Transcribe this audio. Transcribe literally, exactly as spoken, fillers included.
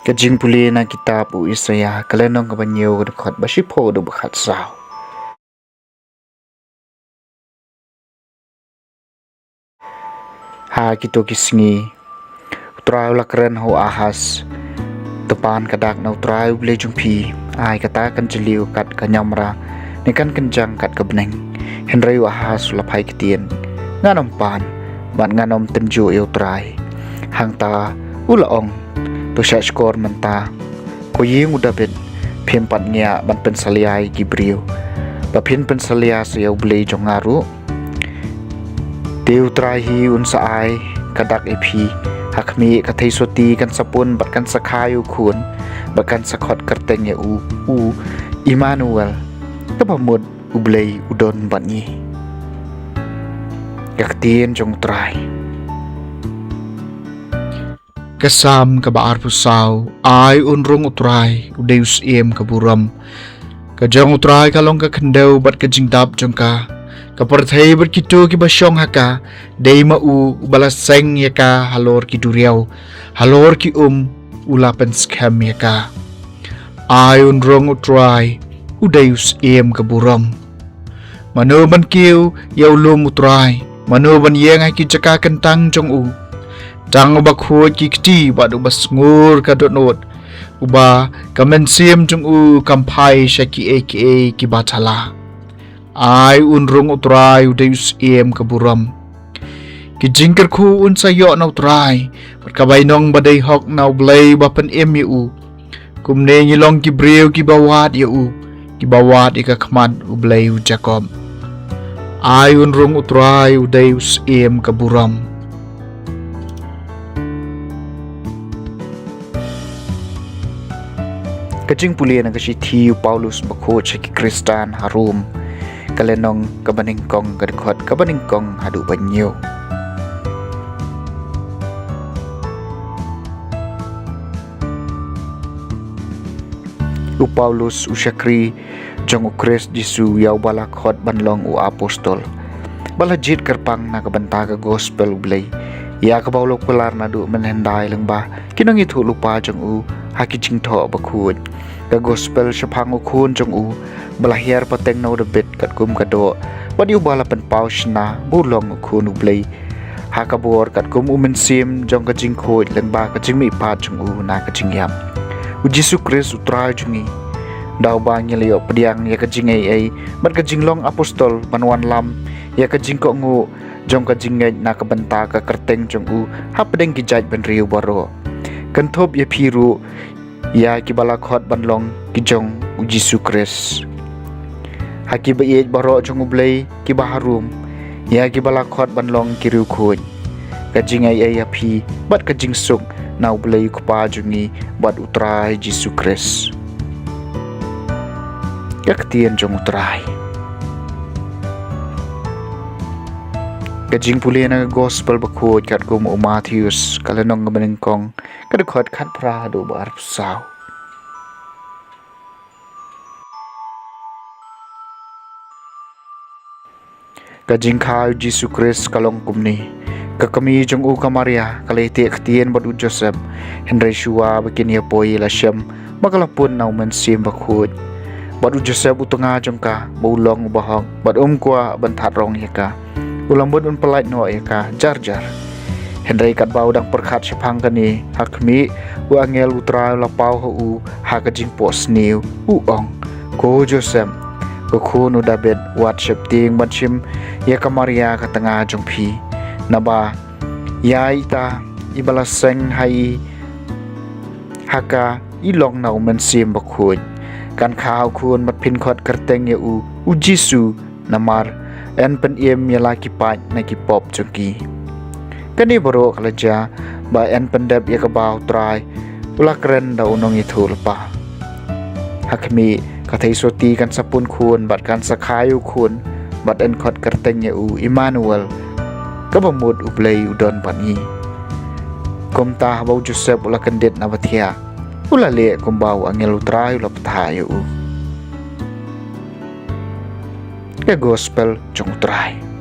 Ka jingpule na kitab u Isaïah, ka lynnong kaba hynñiew, ka dkhot ba shiphew haduh ba khatsaw. Ha kito ki sngi, U Trai u la kren ha u Ahas: To pan ka dak na U Trai U Blei jong phi, ai kata kan jylliew kat ka niamra, ne kan kynjang kat ka bneng. Hynrei u Ahas u la phai ktien: Ngan ym pan, bad ngan ym tynjuh ïa U Trai. Hangta u la ong: To shahshkor mynta, ko ïing u Dabid, phim pat ngiah ban pynsalia ïa ki briew, ba phin pynsalia sa ïa U Blei jong nga ruh? Te U Trai hi un sa ai ka dak ïa phi. Ha khmih, ka theisotti kan sa pun bad kan sa kha ïa u khun, bad kan sa khot kyrteng ïa u, u Immanuel, kaba mut U Blei u don bad ngi. Ka ktien jong U Trai. Ka Salm kaba arphew saw. Ai un rung U Trai, u dei u Syiem ka burom. Ka jong U Trai ka long ka khyndew bad ka jingdap jong ka. Ka pyrthei bad kito kiba shong ha ka, dei ma u, uba la seng ïa ka halor ki duriaw, halor ki um u la pynskhem ïa ka. Ai un rung U Trai, u dei u Syiem ka burom. Mano ban kiew ïa u lum U Trai? Mano ban ïeng ha ki jaka kyntang jong u? Tang uba khuid ki kti bad uba sngur ka dohnud, uba ka mynsiem jong u kam phai sha kiei kiei kiba thala. Ai un rung U Trai, u dei u Syiem ka burom. Ki jingkyrkhu un sa ïoh na U Trai, bad ka bainong ba dei hok na U Blei ba pynim ïa u. Kumne ngi long ki briew kiba wad ïa u, kiba wad ïa ka khmat U Blei u Jakob. Ai un rung U Trai, u dei u Syiem ka burom. Ka jingpule na ka shithi u Paulus bakhuid sha ki Khristan ha Rom, ka lynnong kaba nyngkong, ka dkhot kaba nyngkong haduh ba hynñiew. U Paulus, u shakri jong U Khrist Jisu, ïa uba la khot ban long u apostol, ba la jied kyrpang na ka bynta ka gospel U Blei, ïa kaba u la kular naduh mynhyndai lyngba ki nongïathuhlypa jong u ha ki jingthoh bakhuid, ka gospel shaphang u Khun jong u, ba la hiar pateng na u Dabid katkum ka doh, bad ïa uba la pynpaw shna ba u long u Khun U Blei, ha ka bor katkum u mynsiem jong ka jingkhuid lyngba ka jingmihpat jong u na ka jingïap. U Jisu Khrist U Trai jong ngi, da uba ngi la ïoh pdiang ïa ka jingaiei bad ka jinglong apostol ban wanlam ïa ka jingkohnguh jong ka jingngeit na ka bynta ka kyrteng jong u hapdeng ki jaitbynriew baroh. Kynthup ïa phi ruh, ïa kiba la khot ban long ki jong U Jisu Khrist, ha kiba ïeit baroh jong U Blei kiba harum, ïa kiba la khot ban long ki riewkhuid. Ka jingaiei ïa phi bad ka jingsuk na U Blei U Kpa jong ngi bad U Trai Jisu Khrist. Ka ktien jong U Trai. Ka jingpule na ka gospel bakhuid katkum u Mathaios, ka lynnong kaba nyngkong, ka dkhot khatphra haduh ba arphew saw. Ka jingkha U Jisu Khrist ka long kumne: Ka kmie jong u ka Maria ka la ïateh ktien bad u Joseph, hynrei shuwa ba kin ïapoi la shem ba ka la pun na u Mynsiem Bakhuid. Bad u Joseph u tnga jong ka, ba u long u bahok, bad um kwah ban thad rong ïa ka. U la mut un pyllait noh ïa ka jar jar. Hynrei katba u dang pyrkhat shaphang kane, ha khmih, u angel U Trai u la paw ha u ha ka jingphohsniew, u ong: Ko Joseph, ko khun u Dabid, wat sheptieng ban shim ïa ka Maria ka tnga jong phi, naba ïa ita iba la seng ha i, ha ka i long na u Mynsiem Bakhuid. Kan kha u khun bad phin khot kyrteng ïa u, u Jisu, namar yn pynim ïa la ki paid na ki pop jong ki. Kane baroh ka la jia ba yn pyndep ïa kaba U Trai u la kren da u nongïathuhlypa. A khmih, ka theisotti kan sa pun khun bad kan sa kha ïa u khun, bad yn khot kyrteng ïa u Immanuel, kaba mut U Blei u don bad ngi. Kumta haba u Joseph u la kyndit na ba thiah, u la leh kumba u angel U Trai u la bthah ïa u. Ka Gospel jong U Trai.